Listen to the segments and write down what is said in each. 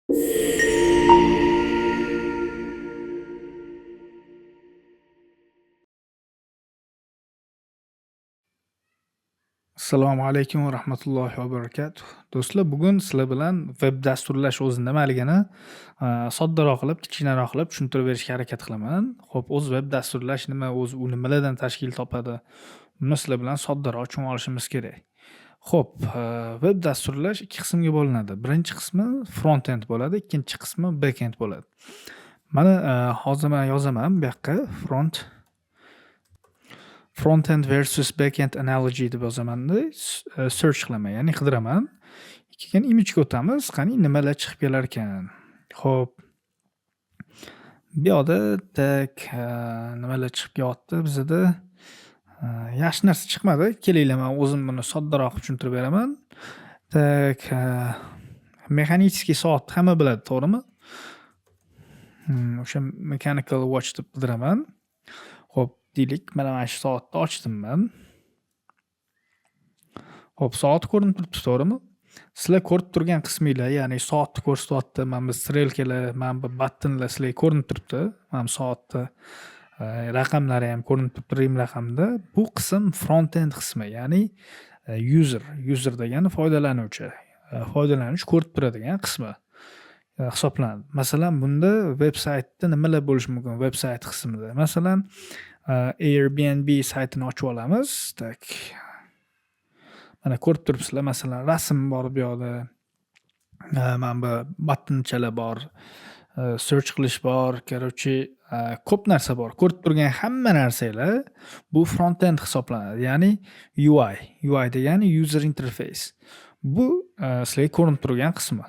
Assalomu alaykum va rahmatullohi va barakatuh. Do'stlar, bugun sizlar bilan veb dasturlash o'zi nimaligini soddaroq qilib, kichkinaroq qilib tushuntirib berishga harakat qilaman. Xo'p, o'zi veb dasturlash nima, o'zi u nimalardan tashkil topadi? Buni sizlar bilan soddaroq tushunib olishimiz kerak. Xo'p, veb dasturlash ikki qismga bo'linadi. Birinchi qismi front end bo'ladi, ikkinchi qismi back end bo'ladi. Mana hozir man yozaman bu yoqqa front end versus back-end analogy deb yozamanda search qilaman, ya'ni qidiraman. Keyin imagega o'tamiz, qani nimalar chiqib kelar ekan. Xo'p. Bu yoqda, так, nimalar chiqib kelyapti bizada? Yaxshi narsa chiqmadi. Kelinglar, man o'zim buni soddaroq qilib tushuntirib beraman. Так, механический soatni hamma biladi, to'g'rimi? O'sha mechanical watch deb qidiraman. Xo'p, deylik, mana shu soatni ochdim man. Xo'p, soat ko'rinib turibdi, to'g'rimi? Sizlar ko'rib turgan qisminglar, ya'ni soatni ko'rsatyapti, mana bu strelkalar, mana bu buttonlar sizlarga ko'rinib turibdi. Mana bu soatni raqamlari ham ko'rinib turibdi rim raqamida. Bu qism front end qismi, ya'ni user, user degani foydalanuvchi, foydalanuvchi ko'rib turadigan qismi hisoblanadi. Masalan, bunda veb saytda nimalar bo'lishi mumkin veb sayt qismida? Masalan, Airbnb saytini ochib olamiz. Так. Mana ko'rib turibsizlar, masalan, rasm bor bu yoqda. Mana bu buttonchalar bor, search qilish bor, короче, ko'p narsa bor. Ko'rib turgan hamma narsanglar bu front end hisoblanadi. Ya'ni UI. UI degani user interface. Bu sizlarga ko'rinib turgan qismi.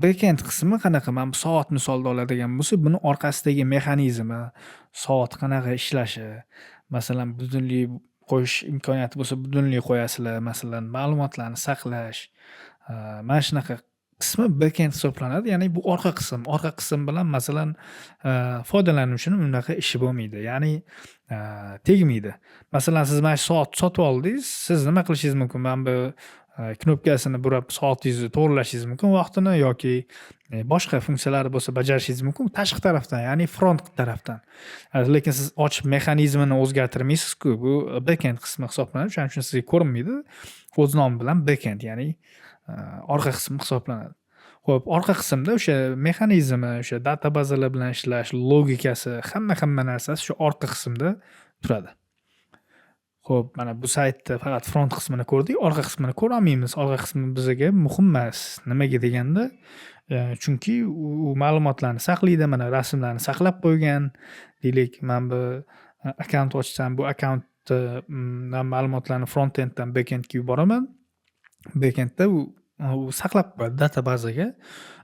Backend qismi qanaqa? Mana bu soat misolida oladigan bo'lsak, buni orqasidagi mexanizmi, soat qanaqa ishlashi, masalan, будильник qo'yish imkoniyati bo'lsa, будильник qo'yasizlar, masalan, ma'lumotlarni saqlash, mana shunaqa qismi backend hisoblanadi. Ya'ni bu orqa qism. Orqa qism bilan, masalan, foydalanuvchini unaqa ishi bo'lmaydi. Ya'ni tegmaydi. Masalan, siz mana shu soatni sotib oldingiz, siz nima qilishingiz mumkin? Mana bu knopkasini burab soatingizni to'g'rilashingiz mumkin vaqtini yoki boshqa funksiyalari bo'lsa bajarishingiz mumkin tashqi tarafdan, ya'ni front tarafdan. Lekin siz ochib mexanizmini o'zgartirmaysiz-ku. Bu backend qismi hisoblanadi. O'shaning uchun sizga ko'rinmaydi. O'z nomi bilan backend, ya'ni orqa qismi hisoblanadi. Xo'p, orqa qismda o'sha mexanizmi, o'sha databazalar bilan ishlash, logikasi, hamma narsasi shu orqa qismda turadi. Xo'p, mana bu saytda faqat front qismini ko'rdik, orqa qismini ko'rolmaymiz. Orqa qismi bizga muhim emas. Nimaga deganda, chunki u ma'lumotlarni saqlaydi, mana rasmlarni saqlab qo'ygan. Deylik, mana bu akkaunt ochsam, bu akkauntni ma'lumotlarni front enddan backendga yuboraman. Backendda u saqlab qo'yadi databazaga.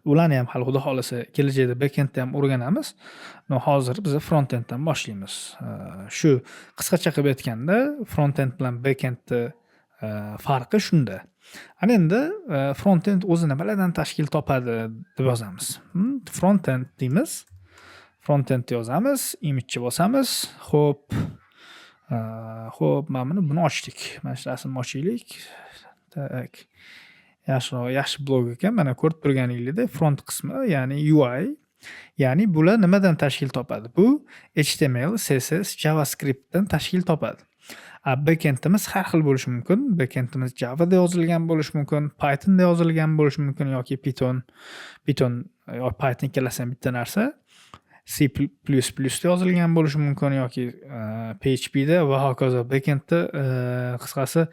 Ularni ham hali, xudo xohlasa, kelajakda backendni ham o'rganamiz. Но hozir biz front enddan boshlaymiz. Shu qisqacha qilib aytganda, front end bilan backendni farqi shunda. Ana endi front end o'zi nimalardan tashkil topadi deb yozamiz. Front end deymiz. Front end yozamiz, imageni bosamiz. Xo'p, xo'p, mana buni ochdik. Mana shu rasmni ochaylik. Так. Yaxshiroq, yaxshi blog ekan. Mana ko'rib turganingizdek front qismi, ya'ni UI. Ya'ni bular nimadan tashkil topadi? Bu HTML, CSS, JavaScriptdan tashkil topadi. Backendimiz har xil bo'lishi mumkin. Backendimiz Javada yozilgan bo'lishi mumkin, Pythonda yozilgan bo'lishi mumkin yoki Python yo Python ikkalasi ham bitta narsa. C plus plusda yozilgan bo'lishi mumkin yoki PHPda va hokazo. Backendda qisqasi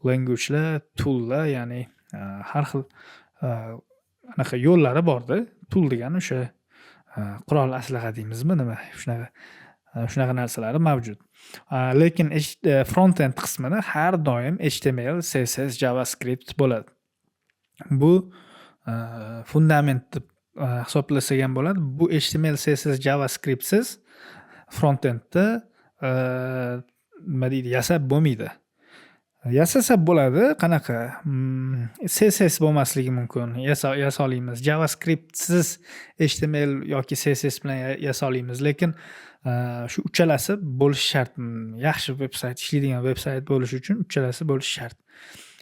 language'lar, toollar, ya'ni har xil anaqa yo'llari borda. Tool degani o'sha qurol aslaha deymizmi nima, shunaqa narsalari mavjud. Lekin front end qismida har doim HTML, CSS, JavaScript bo'ladi. Bu fundament deb hisoblasak ham bo'ladi. Bu HTML, CSS, JavaScriptsiz front endda nima deydi, yasab bo'lmaydi. Yasasa bo'ladi. Qanaqa? CSS bo'lmasligi mumkin. Yasa olamiz. JavaScriptsiz HTML yoki CSS bilan yasa olamiz. Lekin shu uchalasi bo'lishi shart. Yaxshi veb sayt, ishlaydigan veb sayt bo'lishi uchun uchalasi bo'lishi shart.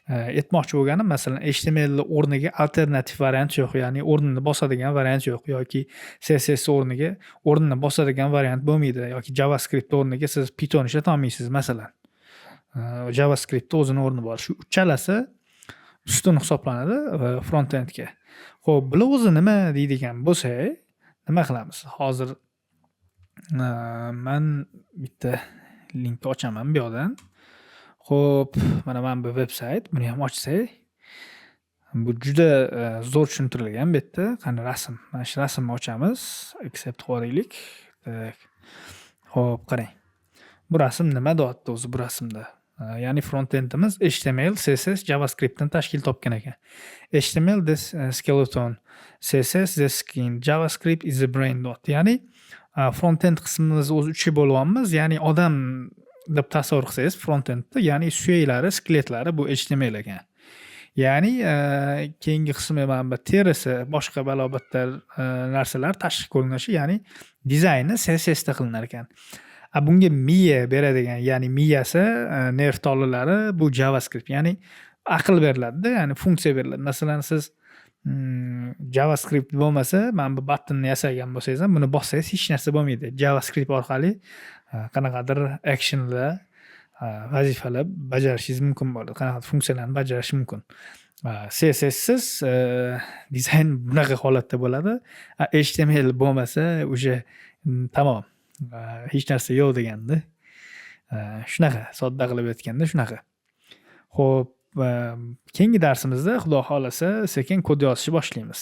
Aytmoqchi bo'lganim, masalan, HTML o'rniga alternativ variant yo'q, ya'ni o'rnini bosadigan variant yo'q yoki CSS o'rniga o'rnini bosadigan variant bo'lmaydi yoki JavaScript o'rniga siz Python ishlatolmaysiz, masalan. JavaScriptni o'zini o'rni bor. Shu uchalasi ustun hisoblanadi frontendga. Xo'p, bular o'zi nima deydigan bo'lsak, nima qilamiz? Hozir man bitta linkni ochaman bu yoqdan. Xo'p, mana bu veb sayt, buni ham ochsak, bu juda zo'r tushuntirilgan bu yerda. Qani rasm? Mana shu rasmni ochamiz. Accept qilib yuboraylik. Так. Xo'p, qarang. Bu rasm nima deyapti o'zi bu rasmda? Ya'ni frontendimiz HTML, CSS, JavaScriptdan tashkil topgan ekan. HTML the skeleton, CSS the skin, JavaScript is the brain deyapti. Ya'ni frontend qismimizni o'zi uchga bo'lyapmiz. Ya'ni odam deb tasavvur qilsangiz frontendni, ya'ni suyaklari, skeletlari bu HTML ekan. Ya'ni keyingi qismi mana bu terisi, boshqa balo-battar narsalar, tashqi ko'rinishi, ya'ni dizayni CSSda qilinar ekan. A bunga miya beradigan, ya'ni miyasi, nerv tolalari bu JavaScript, ya'ni aql beriladida, ya'ni funksiya beriladi. Masalan, siz JavaScript bo'lmasa, mana bu buttonni yasagan bo'lsangiz ham, buni bossangiz hech narsa bo'lmaydi. JavaScript orqali qanaqadir actionlar, vazifalar bajarishingiz mumkin bo'ladi. Qanaqadir funksiyalarni bajarish mumkin. CSSsiz dizayn bunaqa holatda bo'ladi. HTML bo'lmasa, уже tamom. Hech narsa yo'q deganda. Shunaqa, sodda qilib aytganda shunaqa. Xo'p, keyingi darsimizda, Xudo xohlasa, sekin kod yozishni boshlaymiz.